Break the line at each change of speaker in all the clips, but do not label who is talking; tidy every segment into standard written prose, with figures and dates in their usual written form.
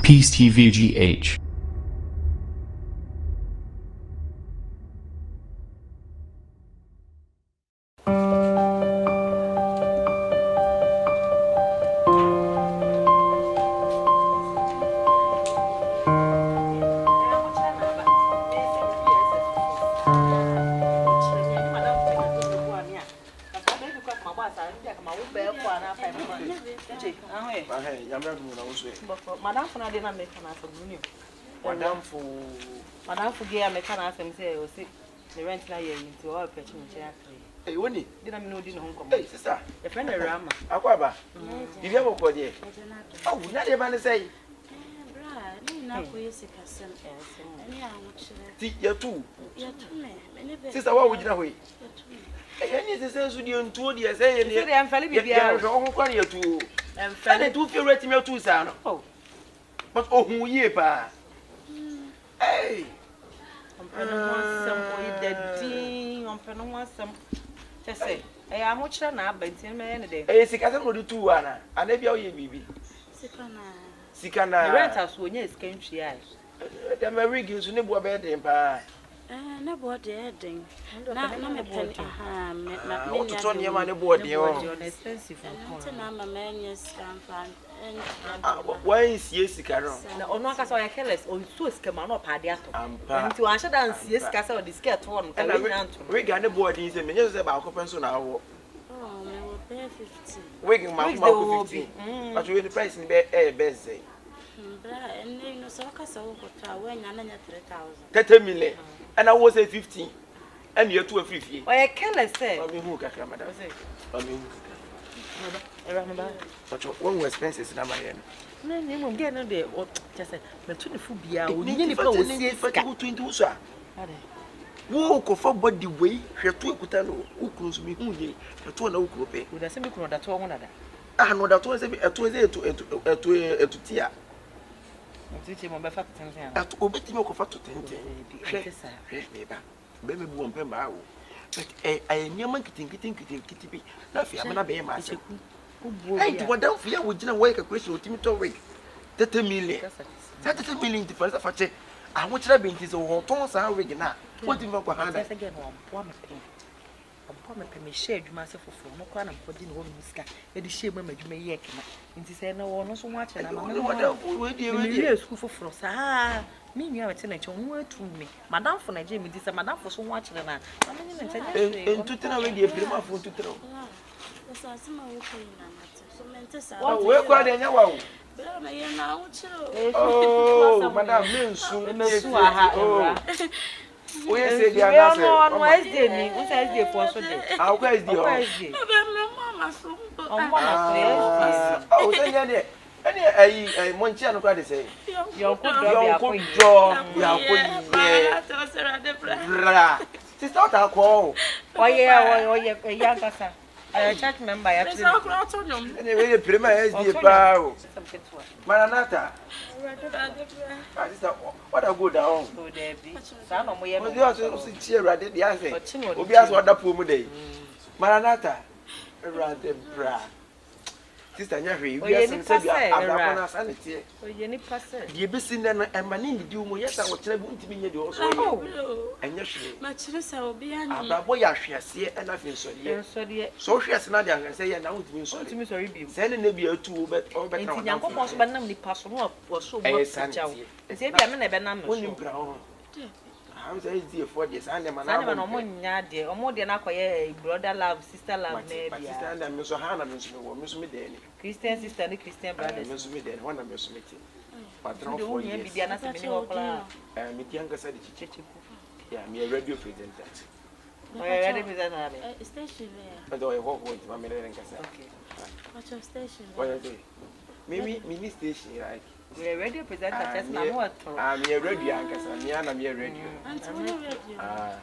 Peace TV GH.
Madamfo bi a meka n'asɛm sɛ ɔse ne rent na yɛ nti ɔwɔ pɛkye me nkyɛn akra yi.
Hey, woni.
Di na me ne odi ne ho nkɔmmɔ.
Hey, sister.
Yɛfrɛ no Rama.
Akɔ aba. Biribi abɔkɔ deɛ. Awo, na deɛ ba ne sɛ yi.
Bra, ne nyinaa kɔyɛ sikasɛm. Ɛne ahokyerɛ.
Ti yɛtu.
Yɛtu me. Me ne bɛ.
Sister, wa wo gyina hɔ yi.
Yɛtu me.
Ɛyɛ ne sɛ nso deɛ ntuo deɛ sɛ yɛ
deɛ. Deɛ mfɛle biribiara.
Yɛhwɛ wo ho kora ne yɛtu o.
Mfɛle.
Ɛna nti wo fie wura tumi atu saa no.
Oh.
But ohun yie paa. Hey.
Ɔmpɛ ne ho asɛm, ɔyɛ dadin, ɔmpɛ ne ho asɛm. Kyɛ sɛ, ɛyɛ ahokyerɛ na aba nti mɛyɛ ne dɛn?
Ɛyɛ sikasɛm na ɔde tuu hɔ anaa? Anaa ebia woyɛ biribi?
Sika na.
Sika na.
Ne rent aso ɔnya sika ntua ɛ.
Dɛm wig nso ne boɔ bɛyɛ den paa.
Ɛɛ ne boɔ deɛ ɛyɛ den. Na na mepɛ ne aha me ma me
Wototɔ nneɛma ne boɔ den
ɔ. Expensive
Ɛno nti na ama manya sika mfa
Wansie sika no.
Na ɔno ankasa ɔyɛ careless, ɔnsuo sika mu a na ɔpɛ ade atɔ.
Ampa.
Nti wanhyɛ da ansie sika sɛ ɔde sika ɛto hɔ no, ka wei nyinaa nto no.
Wig a ne boɔ den sɛ menyɛ sɛ baako pɛ nso na awɔ.
Oh, mewɔ bɛyɛ 15.
Wig mmaako mmaako 15. But wei ne price ne bɛ ɛyɛ bɛyɛ sɛ.
Bra, ɛnɛ yi no sɛ woka sɛ wokɔtɔ a woanya na nyɛ 3000.
30 million. Ɛna wowɔ sɛ 15. Ɛna yɛtu afiri fie.
Ɔyɛ careless sɛ.
Maame hu kakra madam. Maame hu kakra. Ɔtɔ wɔn wɔ expenses na ma yɛ no.
Na ne mmom gɛɛ no deɛ ɔ kyɛ sɛ mɛtu ne fo biara ɔnyɛ nipa a ɔsie sika.
Wotu nti wosɔ a. Wo kɔfa body wei hwɛ to ekuta no wo kunu nso mi hu yie ɛto na wo kunu pɛ.
Wòda sɛ mi kunu ɔda toɔ ho dada.
Ah na ɔda toɔ sɛ ɛto sɛ ɛto ɛto ɛto ɛto ti a.
Nti kyɛ mo bɛfa to tenten ana.
Ɛto obetumi akɔfa to tenten. Hwɛ hwɛ meba. Bɛrima bi wɔ mpɛ mmaa o. But ɛyɛ nneɛma nketenkete nketenkete bi na afei amena bɛyɛ maa asɛm. Ɛnti nti wɔdamfo yi a wɔgyina wɔyɛ calculation wɔtumi tɔ wig 30 million. Saa 30 million nti fa nsa fa kyɛ ahokyerɛ bɛ nti sɛ wɔtɔn saa wig no a wɔntumi fa nkɔ ha da.
Ɔboa me pɛ mehyɛɛ adwuma ase foforɔ ɔno koraa na mekɔgye ne hɔ nom sika de hyɛɛ mu ama adwuma yi yɛɛ kena nti sɛ ɛnɛ ɔno nso ho akyɛ no ama me ho mewie sukuu foforɔ saa me nua mete ne nkyɛn ɔno atu me madamfo na ɛgye me di sɛ madamfo so ho akyerɛ no a ma menye ne nkyɛn nyɛ hwee
ntutena wei deɛ pere mu afo ntutena o wei kora deɛ nyɛ wa o Oh, madam, me nsu.
Mesu aha, ewura.
Woyɛ sɛ di anaasɛ.
Ɔno ɔno SDA ni, n sɛ SDA foɔ so de.
Ah, wokɔ SDA hɔ.
Ɔkɔ SDA. Ɔmmɔ na so SDA.
Oh, sɛ nyɛ deɛ. Ɛne ayi ayi mo nkyɛn no kora de sɛ.
Yɔnko dɔ biako
yɛ. Yɔnko dɔ biako yɛ. Bra. Sista ɔta kɔ o.
Ɔyɛ ɔyɛ ɛyɛ ankasa. Ɔyɛ church member yɛ akyerɛ.
Ɛne wei yɛ pere ma SDA paa o. Maranatha. Ah, sista wada go da hɔ.
O daabi. Saa na ɔmo yɛ no.
Ɔsi ɔsi ɔsi kyi awurade deɛ asɛ. Obi asɛ ɔda po mu dɛ yi. Maranatha. Awurade bra. Sista nyɛ hwee wiase no sɛ bi abrabɔ no asa ne teɛ.
Ɔyɛ nipa sɛ.
Deɛ ebesi nnɛ no ɛma ne nnidi wo mu yɛ sɛ ɔkyerɛ bi wontumi nyɛ deɛ ɔsɔ yɛ. Ɛnyɛ hwee.
Makyerɛ sɛ obi anyɛ.
Abrabɔ yɛ ahweaseɛ ɛna afei nsɔreɛ.
Nsɔreɛ.
Sɛ wohwe ase na de ahweaseɛ yɛ na wontumi nsɔre.
Wontumi nsɔre bio.
Sɛ ɛne nɛ bi atu wo bɛ ɔbɛtena
Nti Nyankopɔn nso bɛnam nipa so na wasɔ mu apagya wo. Nti ebia me na ɛbɛnam me so.
Wonim pra ho. Aham sɛ SDA foɔ deɛ saa nneɛma
na ɔmo mpɛ. Nyɛ adeɛ ɔmo deɛ no akɔyɛ brother love sister love na
ebia. But sister na me nso ha na me nso me wɔ me nso me dɛn ni.
Christian sister ne Christian brothers.
Me nso me dɛn hɔ na me nso me te. Matena hɔ 4 years.
Bibi anase me ni hɔ koraa.
Eh me di ankasa de kyekye. Yeah, me yɛ radio presenter.
Ɔyɛ radio presenter na me.
Station bɛyɛ.
Ɛdɛ ɔyɛ hɔ hɔ nti ma me ne nkasa.
Okay.
Pacho station.
Ɔyɛ sɛ me me me ni station like.
Meyɛ radio presenter kyerɛ sɛ n'ano ɛtoro.
Ah, meyɛ radio ankasa, me ara na meyɛ radio.
Nti wo ne radio?
Ah,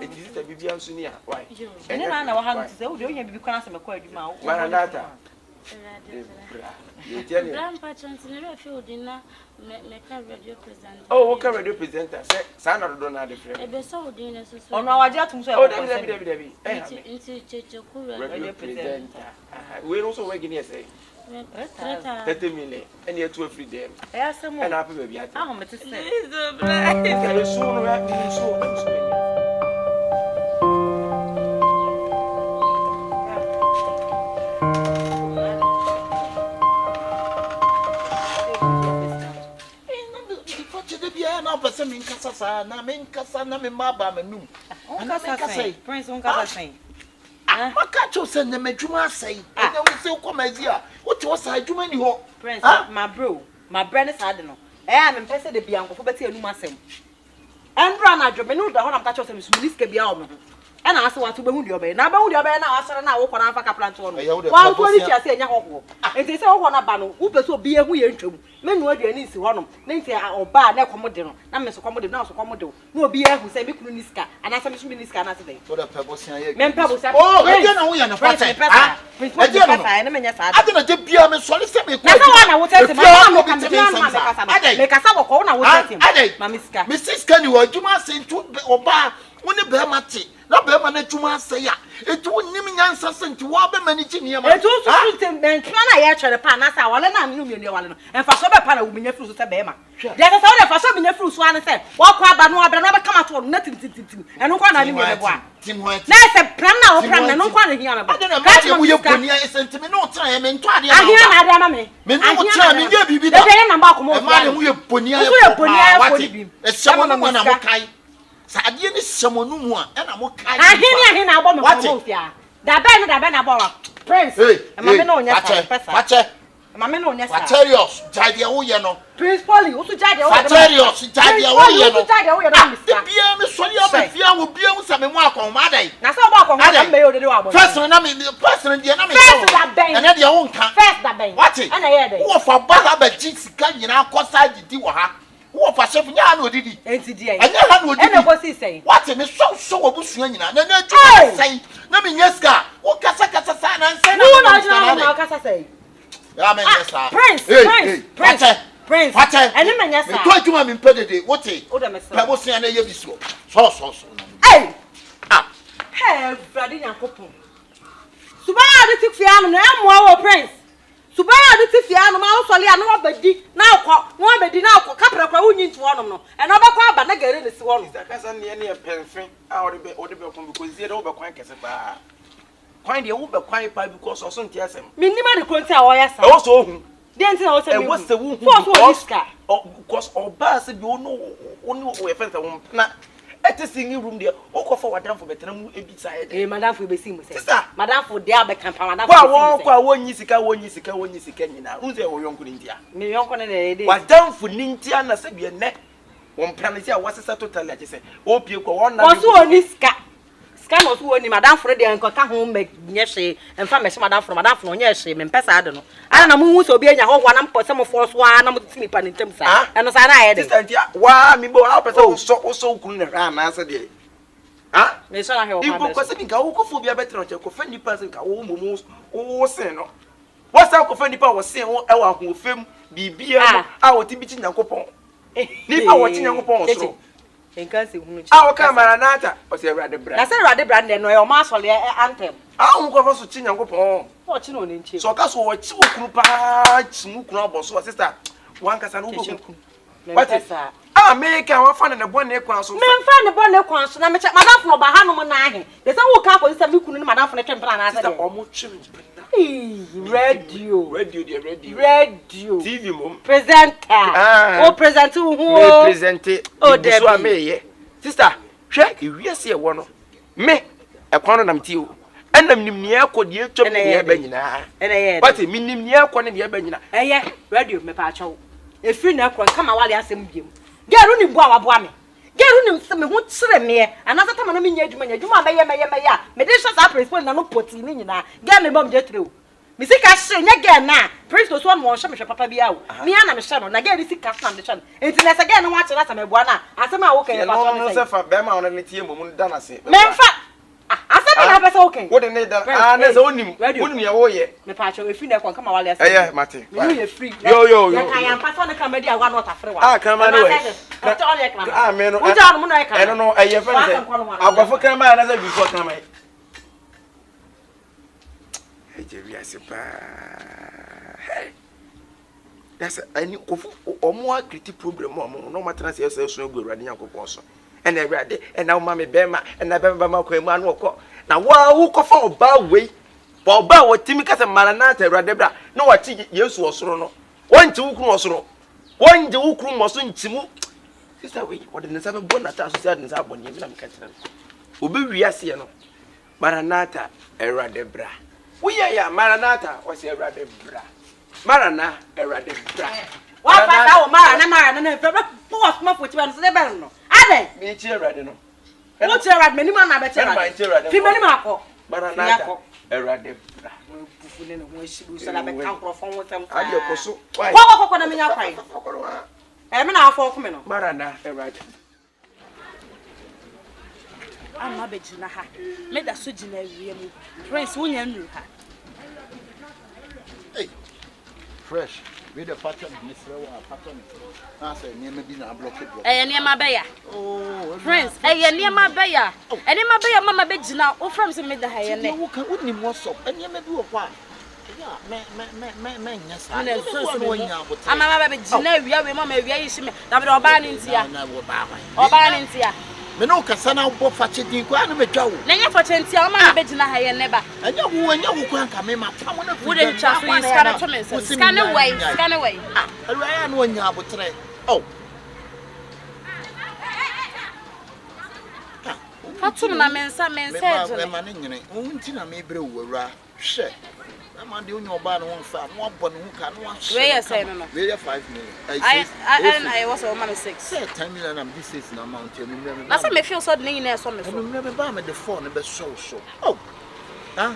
eti sista biribiara nso ni a, why?
Ɛne na na wɔ ha no ti sɛ wode ohia biribi kwan asɛ mɛkɔ adwuma a.
Maranatha. Bra. Yɛtia ne.
Bra mpakyɛ nti ne werɛ fi wo din na meka radio presenter.
Oh, woka radio presenter sɛ saa na dodo na ade frɛ me.
Ebe sɛ wo din no so so.
Ɔno awagye atom so
ɛwɔ. Oh, dabi dabi dabi dabi.
Nti nti kyekyeku
radio presenter. Wei no nso wɔ gini ɛsɛ. 30 million ɛne atu afiri dɛm
Ɛyɛ asɛm o.
Ɛna apɛ baabi atena.
Ahomete sɛ.
Ɛyɛ so no ɛ nso na nso ɛyɛ.
Kyɛ biara na wopɛ sɛ menkasa saa na menkasa na mema aba m'anum.
Wonkasa sɛn? Prince wonkasa sɛn?
Ah, maka akyerɛ wo sɛ nnɛ m'adwuma asɛe. Ɛnɛ wo sɛ wokɔ Mazi a, wote hɔ saa, adwuma nni hɔ.
Prince,
Ah?
mabrɛ o. Mabrɛ ne saa ade no. Ɛyɛ a mempɛ sɛ da biara nkurɔfoɔ bɛte anum asɛm. Ɛndora anadwo, me ne wo da hɔ na meka kyerɛ wo sɛ meso menni sika biara wɔ me ho. Ɛna ase wate wobɛhu deɛ ɔbɛyɛ. Na wobɛhu deɛ ɔbɛyɛ no a wasɔre no a wokɔ na amfa kapra ntoɔ no.
Ɛyɛ wo deɛ,
Woa nso w'ani
pɛ
tua sɛ ɛnyɛ hɔhoɔ. Enti sɛ hɔhoɔ no aba no, wopɛ sɛ obiara hu yɛn ntwam. Mennoa aduane nsi hɔnom. Ne nti ɔba a na ɛkɔm de no, na me nso kɔm de me, na wo nso kɔm de wo. Na obiara ahu sɛ me kunu nni sika anaasɛ me nso minni sika anaasɛ dɛn.
Wo dɛ pɛ bosea yɛ adwuma.
Mempɛ bosea.
Oh, ɛdeɛ na woyɛ no
Prince,
fakyɛ.
mempɛ saa. Prince, mo
Ɛdeɛ no
mempɛ
no.
saa, ɛne menyɛ saa da.
Ade na da biara mesɔre sɛ mekɔ
Na sɛ
adwuma.
woa na wotɛte
Efie
ma,
hɔ
na
na obi
meka
te me
megyina
nsɛm
no ma
saa.
mekasa no.
Adɛn?
Mekasa bɔkɔɔ, wo na
Ah,
wotɛte
adɛn?
ma me sika.
Mesi sika ni hɔ, adwuma ase nti ɔbaa, wo ne bɛrima te, na bɛrima no adwuma asɛe a, enti wonnim nyansa sɛ nti woabɛmanage nneɛma.
Enti wo
Ah?
nso so nti ntoma no a yɛkyerɛ no pa anaasɛ awale no a me ne wo mmienu yɛwale no, mfasoɔ bɛn pa na menya firi wo so sɛ bɛrima?
Hwɛ.
Deɛ ɛsɛ sɛ wode mfasoɔ menya firi wo so ara ne sɛ woakɔ aba na woabrɛ na woabɛka m'ato hɔ no na tintintintim, ɛno nko ara na anim yɛ meboa.
Tim hɔ ati.
Na ɛsɛ pram na
Tim
wopram
hɔ
no, ɛno
ati.
nko ara na ɛhia meboa.
Adɛn na
Ka
mmaa
kyerɛ
deɛ
ma me
moyɛ
sika.
bɔne ayɛ sɛ nti me ne wo tenaeɛ mentɔ adeɛ ma wo
Ahia
da.
na ade ama me.
Me ne wo
Ahia na
tena
ade ama
menyɛ
me.
biribi da.
Dabi ɛyɛ na mbɔ akɔmɔ
Mmaa
ofie
deɛ
ano.
moyɛ bɔne
Wo nso yɛ
ayɛfoɔ
bɔne
paa
ayɛfoɔ
wate.
no bi.
Ɛhyɛ mo
Bɛma
anomu
me
a na
sika.
mokae. Sɛ adeɛ no hyɛ mo anomu a ɛna mokae
Ahe ne
nipa.
ahe na abɔ me
Wate.
kɔmɔ ofie a? Dabɛn ne dabɛn na abɔ wa. Prince,
Hey,
ɛma me
hey,
ne wo nyɛ saa,
fakyɛ,
mempɛ saa.
fakyɛ.
Ma me ne wo nyɛ saa.
Faterius, gyae deɛ woyɛ no.
Prince Polly, wo so gyae deɛ woyɛ no.
Faterius, gyae deɛ woyɛ no.
Prince Polly, wo so gyae deɛ woyɛ no.
Ah, da biara me sɔre aba fie a obiara hu sɛ me mu akɔnhoma adɛn.
Na sɛ wobɔ akɔnhoma ka mbɛyɛ odede wɔ abɔnten.
First no na me first no deɛ na me nka
First da bɛn.
Ɛnɛ deɛ wo nka.
First da bɛn.
Wate.
Ɛna ɛyɛ dɛn.
Wowɔ fa ba ha bɛgye sika nyinaa kɔ saa didi wɔ ha. Wowɔ fa hyɛfo nyɛ ha na odidi.
Enti deɛn.
Ɛnyɛ ha na odidi.
Ɛna ɛkɔsii sɛn.
Wate me sɔ sɔ wɔ busua nyinaa na ɛnɛ adwuma asɛe na menyɛ sika a wokasa kasa saa na nsɛn na
Wo na
mema sika
wogyina
na
hɔ na
adɛn.
wokasa sɛn.
Ya me nyɛ saa.
Prince,
Hey,
Prince,
hey,
Prince,
Fakyɛ,
Prince.
fakyɛ.
Ɛne me nyɛ saa.
Metɔ adwuma mi mpɛ dede, wote.
Wo dɛ mesrɛ.
Pɛ bosea na ɛyɛ bi soɔ. Sɔɔ sɔɔ sɔɔ na.
Hey!
Ah.
Hey, Awurade Nyankopɔn. Suban a ɔde te fie ano no, ɛmmoa wo Prince. Suban a ɔde te fie ano ma wosɔre a na wabɛdi na akɔ, na wabɛdi na akɔ. Kaprɛ koraa wonyi nto hɔnom no, ɛna ɔbɛkɔ aba na gari na si hɔnom.
Sister kasa neɛ neɛ pɛnfe a ɔde bɛ ɔde bɛko because deɛ de wobɛ kwan kɛse paa. Kwan deɛ wobɛ kwan paa because ɔso nte asɛm.
Mennim ade koro nti a ɔyɛ saa.
Ɛwɔ sɛ ohu.
Deɛ nti na ɛwɔ sɛ mehu?
Ɛwɔ sɛ wohu
Sɛ ɔso ɔnni sika.
Because ɔbaa sɛ bi wo ne wo ne wo yɛfɛn sɛ wo mpena ɛte singing room deɛ wokɔfa w'adamfo bɛtena mu ebi saa yɛ dɛ.
Ee madamfo ebesi mu sɛ.
Sister.
Madamfo deɛ abɛka mpa madamfo
Kɔ a
ebesi mu
wɔn
sɛ.
kɔ a wɔnyi sika wɔnyi sika wɔnyi sika nyinaa n sɛ ɛwɔ yɔnko ne ntia.
Me yɔnko ne na ɛyɛ dɛ.
W'adamfo ne ntia na sɛ bi ɛnɛ wɔn mpena no sɛ a wɔasesa totally akyɛ sɛ wɔpie kɔ wɔn na.
Ɔso ɔnni sika. Sika na ɔso ɔnni, m'adamfo no deɛ nkɔka ho mmɛ nyɛ hwee, mfa mmɛhyɛ m'adamfo no, m'adamfo no ɔnyɛɛ hwee, mempɛ saa ade no. Adɛn na mohu sɛ obi anya hɔhoɔ a na mopɛ sɛ mofɔɔ so ara na motete nnipa no ntam saa? Ɛno saa na ayɛ dɛn?
Sister nti waa mi bɔ a wopɛ sɛ wosɔ wosɔ wo kunu na hwɛ anaasɛ deɛ? Ha?
Mesɔ no ahwɛ wɔ kwan
Mpo
bɛn
kɔ
so?
sɛ bi nka wokɔfa obi abɛtena nkyɛn kɔfa nnipa sɛ nka wo mmom wo sen no. Wɔsan kɔfa nnipa a wɔsen wo ɛwɔ ahoɔfɛ mu biribiara mu a wɔte bi kyi Nyankopɔn. Nnipa a wɔkye Nyankopɔn wɔ soro.
Nka nsɛm hunu kyerɛ.
A ɔka Maranatha, ɔsɛ Awurade bra.
Na sɛ Awurade bra no deɛ no ɛyɛ ɔmo asɔre anthem.
A ɔmo kɔfa so kye Nyankopɔn.
Na ɔkye no wɔ ne nkyɛn.
Sɛ ɔka so ɔkye wo kunu paa kye wo kunu abɔ so a sister wankasa no wobɛhu.
Mempɛ saa.
A meka wafa no ne bɔne kwan so.
Memfa ne bɔne kwan so na mekyɛ madamfo no ɔba hanom na ahe. Deɛ sɛ woka akɔsi sɛ me kunu ne madamfo no twe mpena anaasɛ
Sister
deɛ.
ɔmo twe mpena.
Eii radio.
Radio deɛ radio.
Radio.
TV mom.
Presenter.
Ah.
Wo present wo ho o.
Me presente.
Oh
Debi so a
Debbie.
meyɛ. Sister, hwɛ ewiase ɛwɔ no. Me ɛkwan no nam tie o. Ɛna menim nea ɛkɔ deɛ atwam ne nea ɛba nyinaa.
Ɛna ɛyɛ dɛ.
Wate menim nea ɛkɔ ne nea ɛba nyinaa.
Ɛyɛ radio mepaakyɛw. Efiri na ɛkorɔ nka ma wale asɛm biom. Girl no nim boa a waboa me. Girl no nim sɛ me ho kyere meɛ anaasɛ tama na menyɛ adwuma nyɛ adwuma a mɛyɛ mɛyɛ mɛyɛ a mede hyɛ saa Prince Paul n'ano pɔtee ne nyinaa. Girl no mebɔ me gye o. Me sika hye nyɛ girl no a Prince no so ɔno ɔnhwɛ me hwɛ papa biara o. Me ara na mehyɛ no na girl no sika so na mede hyɛ no. Enti na sɛ girl no ho akyere na sɛ meboa no a asɛm a woka yi mfasoɔ
Ɛno
ne
no
sɛn?
sɛ fa bɛrima a ɔne no teɛ mmom no da no ase.
Memfa Ah, asɛm bɛn na wopɛ sɛ woka yi?
Wode ne da ah ne sɛ wonim wonim nea woyɛ.
Mepaakyɛw efi na ɛkɔ nka ma wale asɛm.
Ɛyɛ mate.
Me ne yɛ free.
Yo yo yo.
Yɛka yɛn mpa sɛ ɔne kraman di agorɔ na ɔtafere wa.
Ah kraman no wɛ.
Ɔte ɔne yɛ kraman.
Ah me no.
Wogya ɔno mo na ɔyɛ kraman.
Ɛno no ɛyɛ fɛn sɛ aborɔfo kraman anaasɛ abibifoɔ kraman. Ɛgye wiase paa. Hey! Na sɛ ɛne nkurɔfo wɔn akriti problem a wɔn na wɔn atena ase ɛsɛ ɛso agu Awurade Nyankopɔn so. Ɛna Awurade ɛna woma me bɛrima ɛna bɛrima bɛma kwan mu ano ɔkɔ. Na wo a wokɔfa ɔbaa wei ɔbaa a wɔtumi ka sɛ Maranatha Awurade bra na wɔte Yesu wɔ soro no. Wɔnte wo kunu wɔ soro. Wɔngye wo kunu mmɔ so nkyi mu. Sista wei wɔde ne nsa bɛbɔ n'ataa so sɛ ɔde ne nsa abɔ nneɛma na meka kyerɛ no. Obi wi aseɛ no Maranatha Awurade bra. Woyɛ yɛ Maranatha ɔsɛ Awurade bra. Marana, Awurade bra.
Wafa saa wɔ Marana Marana na mfrɛ bɛ bɔ ɔsomafo akyi ba no so dɛ bɛn no. Adɛn?
Mekyerɛ Awurade no.
Wokyerɛ Awurade m'anim ana abɛkyerɛ Awurade? Fi m'anim akɔ.
Maranatha, Awurade bra.
Wabufu ne ne ho ahyi bi sɛ abɛka nkurɔfoɔ ho nsɛm saa.
Adeɛ kɔ so.
Kɔ kɔ kɔ na menya kwan. Ɛyɛ me na afɔ ɔko me no.
Marana, Awurade.
Ama bɛgyina ha. Meda so gyina awia mu. Prince, wonya nnuru ha.
Hey, fresh. Wei de fakyɛ me, mesrɛ wo a fakyɛ me. Na sɛ nneɛma bi na ablɔke blɔke.
Ɛyɛ nneɛma bɛya.
Oh,
Prince, ɛyɛ nneɛma bɛya. Oh. Nneɛma bɛya mama bɛgyina. Wofrɛ me sɛ meda ha yɛ nɛ.
Woka wonim WhatsApp. Nneɛma bi wɔ hɔ a mɛnyɛ saa. Nneɛma bi wɔ hɔ a na wɔnya abotere.
Ama maba bɛgyina awia wei mu ama awia yi hye me. Na mede ɔbaa no ntia. Ɔbaa no ntia.
Me ne wo kasa na wobɔ fakyɛ din koraa na matwa wo.
Na ɛnyɛ fakyɛ ntia, woma me bɛgyina ha yɛ nnɛ ba.
Ɛnyɛ wo, ɛnyɛ wo koraa nka me mapam no afiri
Wo de twa so yi sika no to me nsam. Sika ne wai, sika ne wai.
Ah, awurayɛ a na wanya aboterɛ. Oh. Ah,
Fa tom na me nsa, me nsa ɛgyene.
Mema ne nyene. Wo nti na mebrɛ wo awura. Hwɛ! Bɛrima deɛ onya ɔbaa ne ho mfɛ a, na wabɔ ne ho ka, na wahyɛ
Wei yɛ sɛn no no?
Wei yɛ 5 million. Ɛyɛ
Ayɛ
six.
ayɛ na ɛwɔ sɛ wɔma me 6.
Sɛ 10 million na mede 6 na ama wo nti anummerɛ me
Na sɛ me feel sɛ ɔde ne nyinaa ɛsɔ me so.
Anummerɛ me ba a mede 4 no bɛsɔ wo so. Oh! Huh?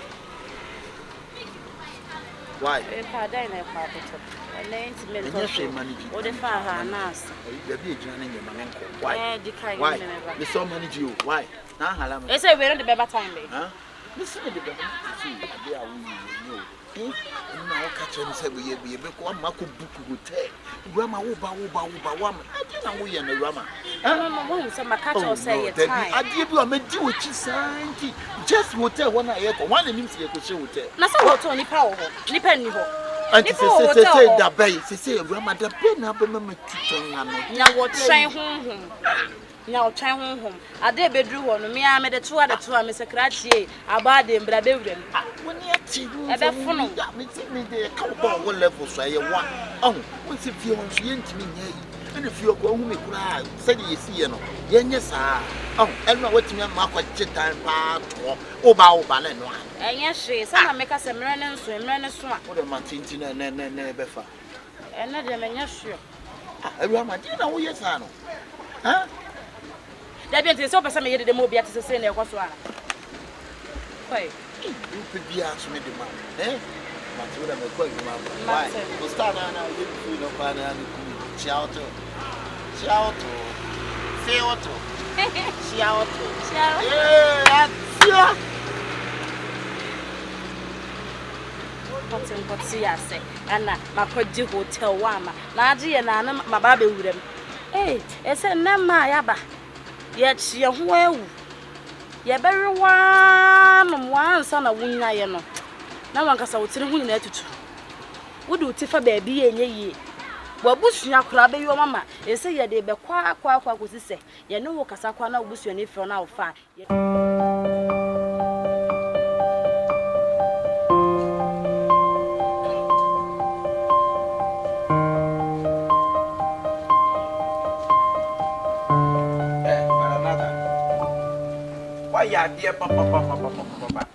Why?
Wei paa dɛn na ɛkɔ akɔtɔ? Ɛnɛ nti mentɔ
Ɛnyɛ hwee ma no gyi.
Wode faa ha na asa.
Ɛyi baabi a egyina no nyɛ ma menkɔ. Why?
Ɛɛ di kan
Why?
ne me ba.
Mesɛ ɔma no gyi o. Why? Na ahala me.
Ɛsɛ wei no de bɛba time bɛn?
Huh? Mese mede bɛma no te sɛ adeɛ a woyɛ yi ɛnyɛ o. He ɛno na woka kyerɛ me sɛ yɛ yɛbɛkɔ ama akɔ book hotel. Awurama woba woba woba woama adeɛ na woyɛ no awurama.
No no wohu sɛ maka kyerɛ wo sɛ yɛ time.
Adeɛ bi a mɛdi w'akyi saa nti just hotel hɔ no a yɛkɔ hwan na nim sɛ yɛkɔhyɛ hotel.
Na sɛ hotel nipa wɔ hɔ nipa nni hɔ.
Nti sese sese dabɛn sese awurama dabɛn na abɛma matu tɔn ano.
Nya wɔkyɛn honhom. Nya ɔtwɛn honhom. Ade rebɛduru hɔ no, me ara mede to ade to a, mesɛ krakye ei, abɔ ade mbra bɛwura mu.
Ah, w'ani ate hu sɛ
Ɛbɛfono wo.
Ya, mete me de ɛka wo ba a ɔwɔ level so a, ɛyɛ wa. Ɔho, wohu sɛ fie hɔ nso yɛntumi nyɛ ayi. Ɛna fie hɔ koraa wohu me koraa a, sɛdeɛ yɛsi yɛ no, yɛnyɛ saa. Ɔho, ɛno a woatumi ama akɔgye dan paa to hɔ. Woba a woba na ɛno a.
Ɛnyɛ hwee, sɛ na meka sɛ mmerɛ no nso, mmerɛ no so a.
Wo deɛ mate nti na na na na ɛbɛfa.
Ɛnɛ deɛ menyɛ sure.
Ah, Awurama, deɛ na woyɛ saa no? Huh?
Dabi nti sɛ wopɛ sɛ meyɛ dede ma obi ate sɛ sei na ɛkɔ so ana? Kɔe.
Wopɛ biara so mede ma wo. Eh? Mate wo dɛ mekɔ adwuma aba. Why? Wo star na na woyɛ me firi no paa na ne kumi. Kyia wo to. Kyia wo to. Fe wo to. Kyia wo to.
Kyia wo.
Ee, atia.
Nkɔte nkɔte ase. Ɛna makɔgye hotel wɔ ama. Na agye yɛn na na maba abɛwura mu. Ei, ɛsɛ nnɛ mma a yɛaba, yɛkye yɛn ho awu. Yɛbɛwe wo ara nom wo ara ansa na wonyaeɛ no, na w'ankasa wo tiri ho nyinaa atutu. Wode wo ti fa baabi a ɛnyɛ yie. W'abusua koraa bɛyi wɔn ama. Ɛsɛ yɛde rebɛkɔ ara kɔ ara kɔ ara kɔsi sɛ yɛne wo kasa koraa na wo busuani frɛ wo na wofa a,
Wayɛ adeɛ papapapapapapa.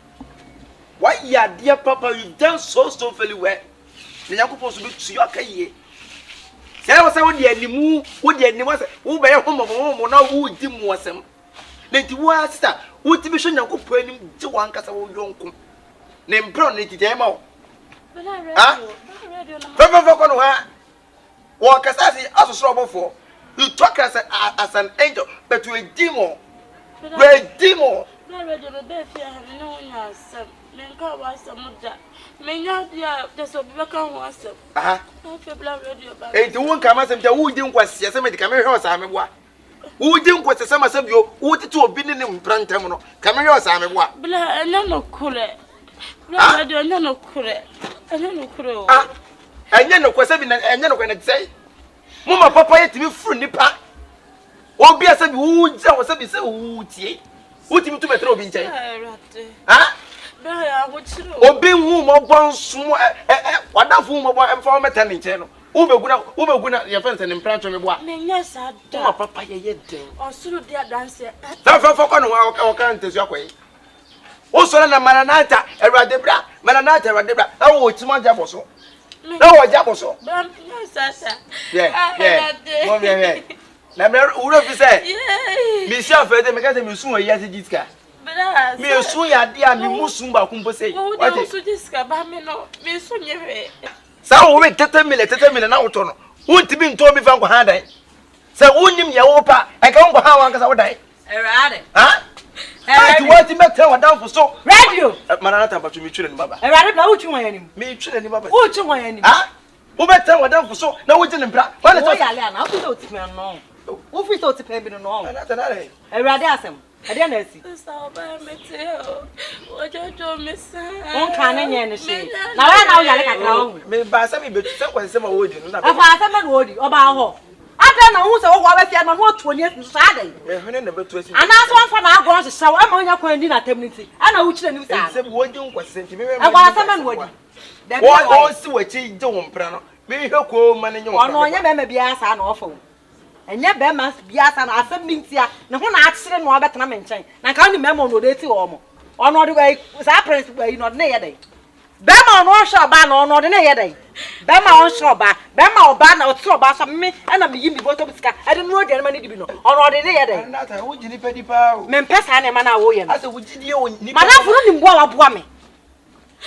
Wayɛ adeɛ papa. You've done so so very well. Na Nyankopɔn nso bɛtua aka yie. Sɛ ɛwɔ sɛ wode animu, wode animu asɛ, wobɛyɛ ho mmɔbɔmmɔbɔ na wodi mu asɛm. Na nti wo ara sista, wotumi hwɛ Nyankopɔn anim gye w'ankasa wo yɔnko ne mprɛ ne titɛɛ ma wo. Ha? Fɛfɛfɛ kɔ no ha. Wɔkasa ase asosoro ɔbɔfoɔ. You talk as, a, as an angel, but you a demon. You a demon.
Bɛrɛ deɛ bɛbɛ fie ha me ne wo nya asɛm. Menka w'asɛm da. Menya adeɛ a kyɛ sɛ obi bɛka ho asɛm.
Aha.
Afei bla radio ba.
Enti wo nka m'asɛm kyɛ wodi nkwaseɛ sɛ mede ka mehwɛ ɔsaa meboa. Wogye nkwaseasɛm asɛm bio, wotete obi ne ne mpena ntam no, ka mehwɛ ɔsaa meboa.
Bla, ɛnyɛ nokorɛ. Bla, ah? Radio, ɛnyɛ nokorɛ. Ɛnyɛ nokorɛ o.
Ah? Ɛnyɛ nokorɛ sɛ bi na ɛnyɛ nokorɛ na ɛte sɛ mo ma papa yɛ tumi furu nipa. Obi a sɛ bi wo gyina hɔ sɛ bi sɛ wo tie. Wotumi tu bɛtena obi nkyɛn. Ha? Obi hu mɔbɔ nsom ɛ ɛ ɛ wadafo hu mɔbɔ ɛmfa wɔn mɛtena ne nkyɛn no. Wobɛgu na wobɛgu na yɛfɛ nsɛ ne mpena twɛ me boa.
Menyɛ saa da.
Mo ma papa yɛ yɛ den.
Ɔsoro di adanseɛ.
Fɛfɛɛfɛ kɔ ne ho a ɔka ntɛsu akɔ yi. Wosɔre na maranatha awurade bra maranatha awurade bra na wɔ kyim agya bɔ so na wɔ agya bɔ so.
Bra menyɛ saa da.
Hwɛ hwɛ mo hwɛ hwɛ na mɛ wura fi sɛ mesi afɛ dɛ meka sɛ mesu wɔ yi ase gyi sika. Mesu yɛ adeɛ a memu su baako mpo sɛ.
Wo de wo so gye sika ba me no mesu nye hwee.
Saa wo we tete mile tete mile na wotɔ no wontumi ntɔn bi fa nkɔ ha dan sɛ wonnim nea wopɛ a ɛnka wonkɔ ha wankasa wo dan.
Awurade.
Ha? Ati wati mɛtɛn w'adamfo so.
Radio.
Maranatha mpatwo metwi n'anim aba.
Awurade bra wotwi wɔn anim.
Metwi n'anim aba.
Wotwi wɔn anim.
Ha? Wobɛtɛn w'adamfo so na wogye ne mpra.
Wɔn na sɛ. Wɔyale ana? Wofiri sɛ otipɛn no. Wofiri sɛ otipɛn bi no no.
Maranatha na dɛ.
Awurade asɛm. Ɛdeɛ na asi.
Sista ɔbaa me te o. Wɔdwodwo me saa.
Wonka ne nyɛ ne hwee. Na wɔyɛ na woyale kakra wɔn.
Me ba sɛ me betu sɛ nkwansɛm a wɔdi no na.
Ɛkɔ asɛm bɛ na wɔdi ɔbaa hɔ. Adɛn na wohu sɛ wɔhoa bɛfi ama na watu ani asi so saa adɛn?
Mehwene na bɛtu asi.
Anaasɛ wɔmfa n'agorɔ nhyehyɛ wo ɛma wonya kwan di n'atam no nti ɛna wokyerɛ anim saa no?
Nsɛm wɔdi nkwasasɛm nti mehwɛ
ma Nkwasasɛm bɛ na wɔdi. Dabi na wɔayɛ.
Wɔsi w'akyi gye wo mpena no mehwɛ koo ma no nye wo mpena.
Ɔno ɔnyɛ bɛrima biara saa na ɔfa o. Ɛnyɛ bɛrima biara saa na asɛm bi ntia ne ho na akyere no abɛtena me nkyɛn. Na nka wonim mmarima ɔno ɔde ti wɔn. Ɔno ɔde ɛyi saa prince ɛyi na ɔde ne yɛ dɛn? Bɛrima ɔno ɔnhwɛ ɔbaa na ɔno ɔde ne yɛ dɛn? Bɛrima ɔnhwɛ ɔbaa, bɛrima ɔbaa na ɔte ɔbaa so a me ɛna meyi me bɔtɔ mu sika ɛde noa aduane ma ne di bi no, ɔno ɔde ne yɛ dɛn?
Renata, wogye nipa di paa o.
Mempɛ saa nneɛma no a woyɛ no.
Asɛ wogye die wɔ nipa.
Madamfo no nim boa a waboa me.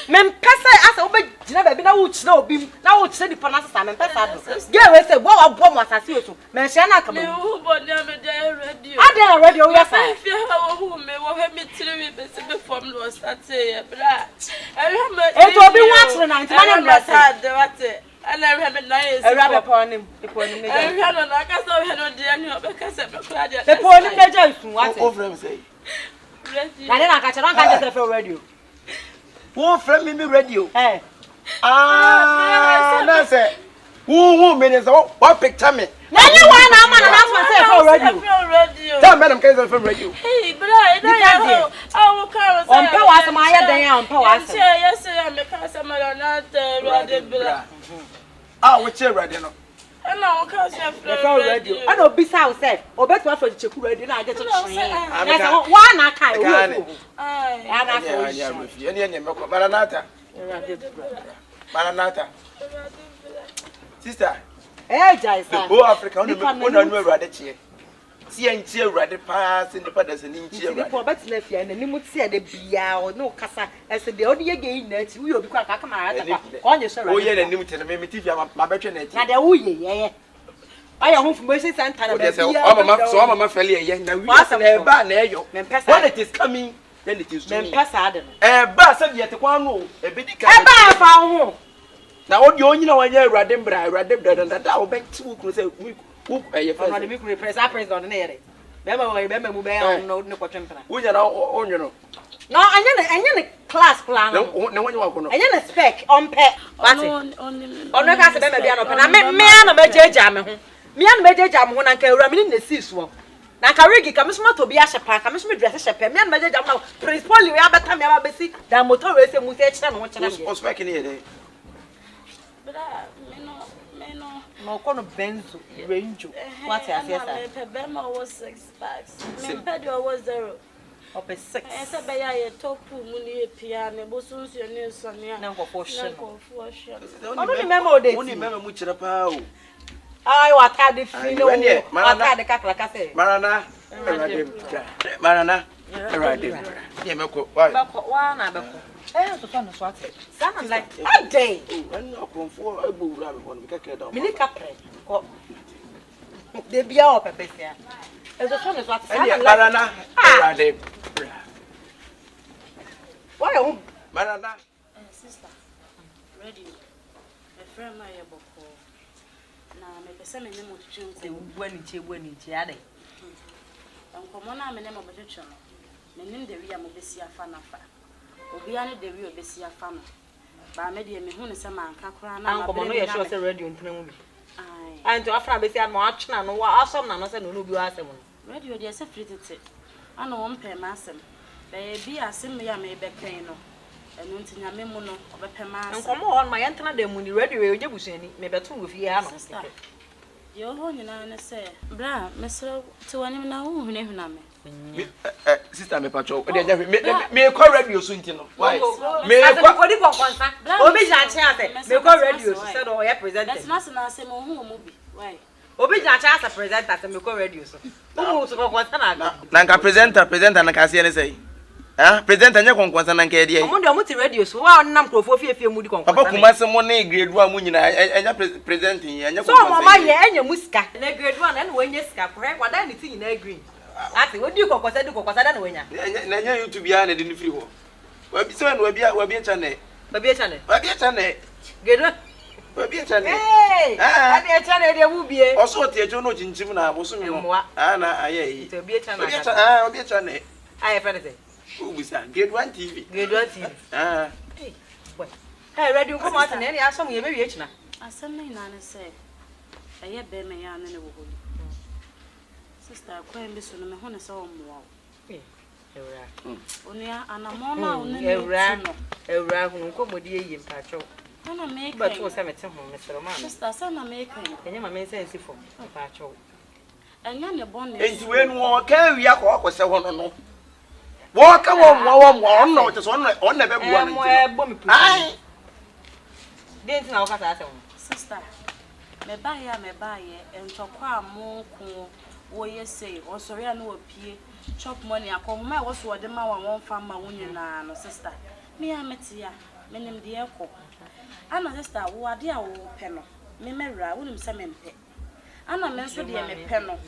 Mempɛ sɛ asɛ wobɛgyina baabi na wokyerɛ obi mu na wokyerɛ nipa no ase saa mempɛ saa do. Girl wei sɛ boa a waboa mo asase wei so manhyia no anka mawu.
Mehu bɔne a mede ayɛ radio.
Adɛn na radio woyɛ saa?
Meba fie ha wɔhu me wɔhwɛ me tirinwi bɛsi me fam na wɔstarteeɛ berɛ a ɛhwɛ me
Enti obi ho akyere no a nti ma ne mmerɛ se.
Ɛhwɛ m'ataade wate ɛna ɛhwɛ me nan esi fam.
Awura bɛpɛ w'anim bepɔ anim na gya nsu.
Ɛhwɛ no na aka sɛ ɔhwɛ no deɛ ne ɔbɛka sɛ me koraa deɛ.
Bepɔ anim na gya nsu wate.
Wofrɛ me sɛ.
Radio.
Na deɛ na anka kyerɛ no anka nkyɛ sɛ frɛ wo radio.
Wofrɛ me me radio.
Eh.
Ah, na sɛ wohu me ne sɛ wa picture me.
Na nye wa na ama na na sɛ frɛ radio.
Tell me I'm kind of from radio.
Hey, bra, ina ya ho. Awo ka wo sɛ.
Ɔmpɛ w'asɛm ayɛ dɛn a ɔmpɛ w'asɛm.
Yɛnkyɛ yɛsɛ yɛ meka sɛ Maranatha Awurade bra.
A wokyɛ Awurade no.
Ɛna wo ka sɛ frɛ
Yɛfrɛ wo radio. Ɛna obisa wo sɛ obetumi afrɛ Kyeku radio na agye kyekyee. Na sɛ wa na aka e wo efi wo. Ɛna afɛ wo yi.
Ɛne ɛne mɛkɔ Maranatha. Maranatha. Sister.
Ɛyɛ gyae
saa. The whole Africa wo na wo na nu Awurade kyeɛ. Sɛ yɛnkye Awurade paa sɛ nnipa dasani nkye Awurade.
Nti nipa ɔbɛtena fie a n'anim te a da biara ɔne wo kasa ɛsɛ deɛ ɔde yɛ gay nyinaa akyi woyɛ obi koraa nka aka ma ayɛ kwa ka ɔnyɛ sɛ Awurade.
Woyɛ n'anim te no me mete fie a mabɛtwe n'akyi.
Na deɛ woyɛ yi ɛyɛ ɔyɛ ho information center na baabiara.
Sɛ ɔma ma fɛle ɛyɛ na wiase na ɛba na ɛyɔ. When it is coming then it is doing.
Mempɛ saa de no.
Ɛba sɛ deɛ ɛte kwan no o ɛbɛdi kan.
Ɛba ɛfa wo ho.
Na wo deɛ onyina wanyɛ Awurade mbra Awurade bra na dada a wobɛte wo kunu sɛ wo ɛyɛ fɛ
Ɔno ɔde me kunu pere saa prince na ɔde ne yere bɛrima wɔ bɛrima mu bɛyɛ ɔno na ne kɔtwe mpena.
Wonya na ɔnwe no.
Na ɛnyɛ ne ɛnyɛ ne class koraa no.
Ne ho nyɛ wakɔ no.
Ɛnyɛ ne spec ɔmpɛ wate. Ɔno ka sɛ bɛrima bi a na ɔpɛ na me me a na mɛgyaagyaa me ho me a na mɛgyaagyaa me ho na nka awura me ne na esii soɔ. Na nka wig ka me so matɔ bi ahyɛ paa nka me so me dress hyɛ pɛ me a na mɛgyaagyaa me ho na Prince Polly wei abɛta me aba abɛsi dan motor wei sɛ mu sɛ ɛkyerɛ me ho kyerɛ me deɛ.
Wo spec ne yɛ dɛn?
Bra me no me no.
Na ɔkɔ no benzo range wate aseɛ saa.
Mepɛ bɛrima ɔwɔ six packs mempɛ deɛ ɔwɔ zero.
Ɔpɛ six.
Ɛyɛ sɛ bɛyɛ a yɛtɔ pool mu ne yɛpia ne bo so nsuo ne nsɔne a
na nkurɔfoɔ hwɛ
no.
No. Ɔno ne mɛma ɔde ti.
Wo ne mɛma mu kyerɛ paa o.
Ayi w'ataade fi ne wo w'ataade kakraka sɛ.
Marana Awurade bra. Marana Awurade bra. Deɛ mɛkɔ wa.
Bɛkɔ wa na bɛkɔ. Ɛyɛ nsosɔ ne so ate. Saa na like adɛn.
Ɛnu akorɔmfoɔ ɛbɔ wura mi hɔ no kɛkɛ da.
Mini kaprɛ kɔ. De bia ɔpɛ bɛsia. Nsosɔ ne so ate. Saa na like.
Marana Awurade bra.
Wɔyɛ ho.
Marana.
Eh sister, radio, mefrɛ no a ɛyɛ bɔkɔɔ, na mepɛ sɛ me ne mo twetwe nkɔmmɔ.
Sɛ wobu anikyie bu anikyie adɛn?
Nkɔmmɔ no a me ne mo bɛtwetwe no, mennim the way a mobɛsi afa no afa. Obiara ne the way a ɔbɛsi afa no. Baa me deɛ mehu no sɛ manka koraa na
Ankɔmɔ
mabrɛ
no
mu
yɛ
na
sure
me
sɛ radio ntena mu bi.
Ae.
Ae nti wafrɛ abɛsi ano watwe n'ano wasɔm n'ano sɛ na ɔne obi wɔ asɛm no.
Radio deɛ sɛ firi tete ana wɔn pɛɛ m'asɛm. Bɛyɛ bi a asɛm wei a merebɛka yi no ɛno nti Nyame mu no ɔbɛpɛ m'asɛm.
Nkɔmɔ wɔ hɔ nom a yɛntena dan mu ni radio wei ɔnyɛ busuani mebɛto no wɔ fie ha nom
Sister,
kɛkɛ.
deɛ ɛwɔ hɔ nyinaa ne sɛ. Bra, mesrɛ wo te w'anim na wonhunahuna me.
Me ɛ sister me patro o de ɛnyɛ hwee me me me kɔ radio so nti no why me kɔ
kodi kɔnkɔnsa obi gyina nkyɛn asɛ me kɔ radio so sɛ ɔyɛ presenter
bɛtena ase na asɛm ohun wɔn mu bi why
obi gyina nkyɛn asɛ presenter sɛ me kɔ radio so wohu so kɔnkɔnsa na aka
na nka presenter presenter na nka aseɛ ne sɛ ah presenter nyɛ kɔnkɔnsa na nka ɛdeɛ
ɔmo deɛ ɔmo te radio so wa ɔnam nkurɔfoɔ fie fie mu di kɔnkɔnsa
papa kumase mo ne grade 1 mo nyinaa ɛnyɛ presenting ɛnyɛ kɔnkɔnsa
so ɔmo ɔmo ayɛ ɛnyɛ mu sika na grade 1 ɛna wɔnyɛ sika korɛ wadan ne ti nyinaa green Ate, wodi kɔkɔsa di kɔkɔsa dɛn na wanya?
Na ɛnyɛ YouTube yi ara na ɛde no firi hɔ. Wabi sɛ na wabi wabie channel.
Wabie channel.
Wabie channel.
Gedo.
Wabie channel.
Hey! Ɛde channel deɛ mu bie.
Ɔsɔ ɔte akyire na ɔkyinkyim na abosom no.
Mmoa.
Ah na ayɛ yi.
Nti wabie channel.
Wabie channel. Ah wabie channel.
Ayɛ fɛ ne sɛ.
Wobisa Grade 1 TV.
Grade 1 TV.
Ah.
Hey, boy. Hey, ready nkɔmɔ ate na ɛne asɔm yɛ bɛwie kyina.
Asɛm no nyinaa ne sɛ ɛyɛ bɛrima yi a ne ne wɔ hɔ yi. Sister, kwan bi so no, mehu no sɛ ɔmmoa wo.
Awura.
Onua, anammɔn no a wo ne no
Awura,
tu no.
Awura, hunu nkɔmmɔdi yie mpakyɛw.
Ɛna meka
Wobɛto
yi.
wo sɛ mete ho, mesrɛ wo maame.
Sister, sɛ na meka yi.
Ɛnyɛ ma me nsa nsi fam, mpakyɛw.
Ɛnyɛ ne bɔne
Enti
so.
wei no wɔka awie akɔ akɔsɛ hɔ no no. Wɔka wɔn mmoa wɔn mmoa ɔno na ɔkyɛ sɛ ɔno na ɔno na ɛbɛboa no nti no.
Ɛbɔ me pusu.
Ae.
Deɛ nti na woka saa asɛm no?
Sister, Mebaeɛ a mebaeɛ, ntɔkwa a monko woyɛ sei, ɔsɔre a na wapue, chop money, akɔnhoma a ɛwɔ so wɔde ma wo a wɔmfa mma wo nyinaa no, sister, me ara mete a, menim deɛ ɛkɔ. Ana sister, wo adeɛ a wopɛ no, me mɛwura, wonim sɛ mempɛ. Ana me nso deɛ mepɛ no, dabi,